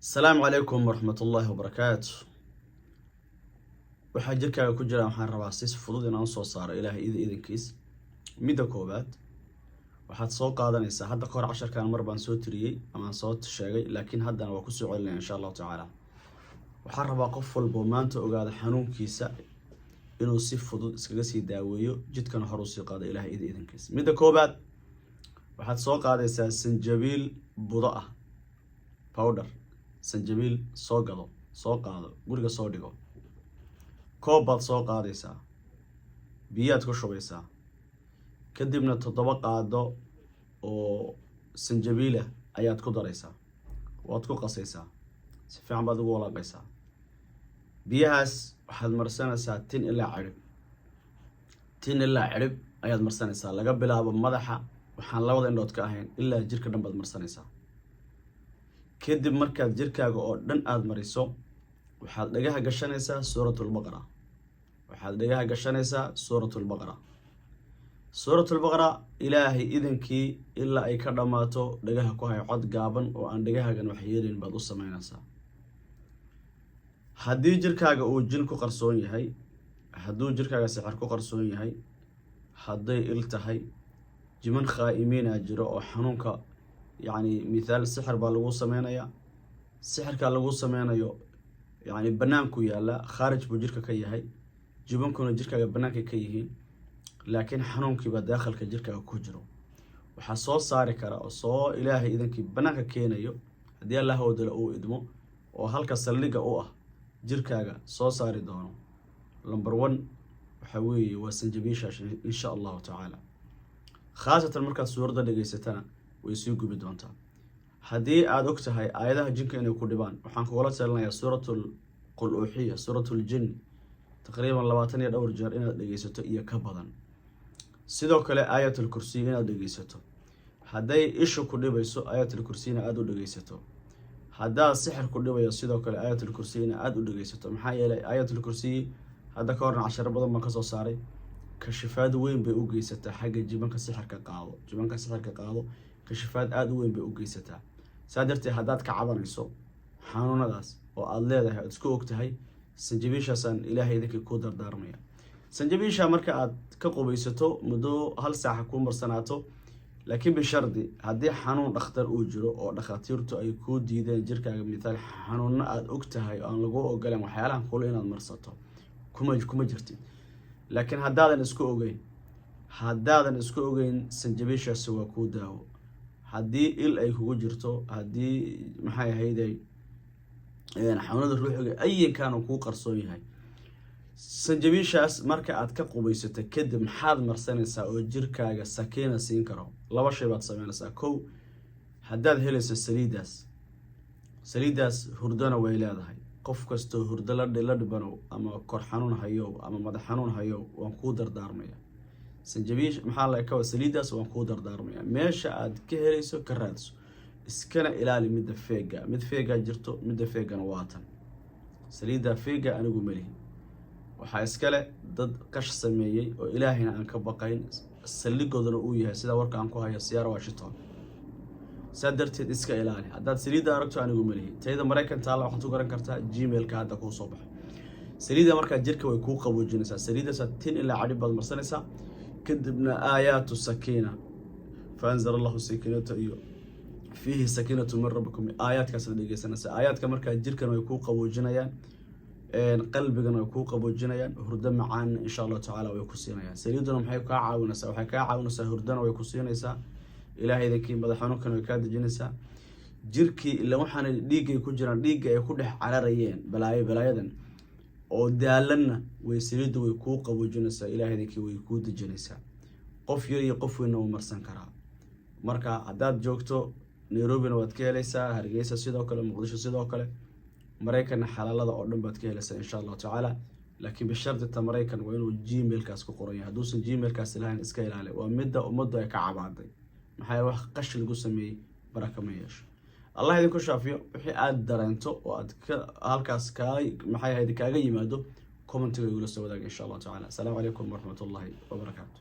Asalaamu calaykum waraxmatullaahi wabarakaatu. Waxaa jirkaaga ku jira waxaan rabaa si fudud inaan usoo saaro, Ilaahay idinkiis. Midda koowaad, waxaad soo qaadanaysaa, hadda kahor casharkan mar baan soo tiriyey amaan soo sheegay, laakiin haddana waa kusoo celinaya, insha Allahu tacaala. Waxaan rabaa qof walbo maanta ogaada xanuunkiisa inuu si fudud iskaga sii daaweeyo, jidkana hor usii qaado, Ilaahay idinkiis. Midda koowaad, waxaad soo qaadaysaa sanjabiil budo ah, powder sanjabiil. Soo gado, soo qaado, guriga soo dhigo. Koob baad soo qaadaysaa, biyaad ku shubaysaa, kadibna 7 qaado oo sanjabiilah ayaad ku daraysaa. Waad ku qasaysaa, si fiican baad ugu walaaqaysaa. Biyahaas waxaad marsanaysaa tin ilaa cirib, tin ilaa cirib ayaad marsanaysaa, laga bilaabo madaxa, waxaan labada indhood ka ahayn, ilaa jirka dhan baad marsanaysaa. Kadib markaad jirkaaga oo dhan aada mariso, waxaad dhagaha gashanaysaa Suuratulbaqara. Waxaad dhagaha gashanaysaa Suuratulbaqara. Suuratulbaqara, Ilaahay idankii, ilaa ay ka dhammaato dhagaha ku hay. Cod gaaban oo aan dhagahaagan wax yeelin baad u sameynaysaa. Haddii jirkaaga uu jin ku qarsoon yahay, hadduu jirkaaga sixir ku qarsoon yahay, hadday il tahay, jiman khaa'imiina jiro oo xanuunka, yacni mithaal sixir baa lagu sameynayaa. Sixirkaa lagu sameynayo, yacni, banaanku yaalla, khaarij buu jirka ka yahay. Jibankuna jirkaaga bannaankay ka yihiin, laakiin xanuunkiibaa daakhilka jirkaaga ku jiro. Waxaa soo saari kara oo soo, Ilaahay idankii, bannaanka keenayo, haddii Allah wadala uu idmo, oo halka saldhigga u ah jirkaaga soo saari doono, number one waxaa weeye waa sanjabiishaas, insha Allahu tacaala. Khaasatan markaad suuradda dhegeysatana way sii gubi doontaa. Haddii aada og tahay aayadaha jinka inay ku dhibaan, waxaan kugula talinayaa Suuratul Qul Uuxiya, Suuratul Jin, taqriiban 20 iyo dhowr jeer inaad dhegeysato iyo ka badan. Sidoo kale Aayatul Kursiy inaad dhegeysato. Hadday ishu ku dhibayso, Aayatul Kursiyna aada u dhegeysato. Haddaad sixir ku dhibayo, sidoo kale Aayatul Kursiyna aada u dhegeysato. Maxaa yeelay, Aayatul Kursiyi hadda ka horna casharo badan baan kasoo saaray. Kashifaad weyn bay u geysataa xagga jibanka sixirka qaado. Jibanka sixirka qaado kashifaad aada u weyn bay u geysataa. Saa darteed, haddaad ka cabanayso xanuunadaas oo aada leedahay, oad isku og tahay, sanjabiishaasaan Ilaahay idinkii kuu dardaarmaya. Sanjabiisha marka aad ka qubaysato, muddo hal saaxa kuu marsanaato, laakiin bishardi haddii xanuun dhakhtar uu jiro oo dhakhaatiirtu ay kuu diideen jirkaaga, mithaal xanuuno aada og tahay oo aan lagu ogoleen waxyaalahan kule inaad marsato, kuma jirtid. Laakiin haddaadan isku ogeyn, sanjabiishaasi waa kuu daawo. Haddii il ay kugu jirto, haddii, maxay ahayday, xanuunada ruuxiga ayinkan uu kuu qarsoon yahay, sanjabiishaas marka aad ka qubaysato kadib, maxaad marsanaysaa oo jirkaaga sakiina siin karo? Laba shay baad sameynaysaa. Kow, haddaad helayso saliiddaas, saliiddaas hurdona way leedahay. Qof kastoo hurdo la dhibanow ama kor xanuun hayow ama madax xanuun hayow, waan kuu dardaarmaya sanjabiish, maxaa la kawa, saliiddaas waan kuu dardaarmaya. Meesha aad ka helayso ka raadso, iskana ilaali midda feega. Mid feegaa jirto, midda feegana waa tan. Saliidda feega anigu melihi, waxaa iskale dad qash sameeyey oo Ilaahayna aan ka baqayn, saldhigoodana uu yahay, sida warka aan ku hayo, Siyaara Washington. Saa darteed iska ilaali. Haddaad saliidda aragto, anigu melihi. Tayada Maraykan taalla waxaad ku garan kartaa Gmailka hadda kuu soo baxo. Saliidda markaa jirka way kuu qaboojinaysaa. Saliiddaasaa tin ilaa cadhib baad marsanaysaa. Kadibna aayaatu sakiina, fa anzala Allahu sakiinata iyo fiihi sakiinatu min rabbikum, aayaadkaasaad dhegeysanaysaa. Aayaadka markaa jirkan way kuu qaboojinayaan, qalbigana way kuu qaboojinayaan, hurdo macaanna, insha Allahu tacaala, way ku siinayaan. Saliidduna maxay kaa caawinaysaa? Waxay kaa caawinaysaa, hurdana way ku siinaysaa, Ilahay idinkii, madax xanuunkana way kaa dejinaysaa. Jirkii ila waxaana dhiiggay ku jiraan, dhiigga ay ku dhex cararayeen balaayo, balaayadan oo daalanna way, saliiddu way kuu qaboojinaysaa. Ilahay idinkii, way kuu dejinaysaa. Qof yar iyo qof weynna wuu marsan karaa. Marka haddaad joogto Nairobina waad ka helaysaa, Hargeysa sidoo kale, Muqdisho sidoo kale, Maraykanna xalaalada oo dhan baad ka helaysaa, insha Allahu tacaala. Laakiin bishardi, ta Maraykan waa inuu Gmailkaas ku qoran yahay. Hadduusan Gmailkaas lahayn, iska ilaali. Waa midda ummaddu ay ka cabaaday. Maxaa wax qash lagu sameeyey baraka ma yeesho. Allah idinku shaafiyo. Wixii aada dareento oo aad ka halkaas kaa, maxay ahayd, kaaga yimaado, commentiga igula soo wadaaga, insha Allahu tacala. Asalaamu calaykum waraxmat ullahi wabarakaatu.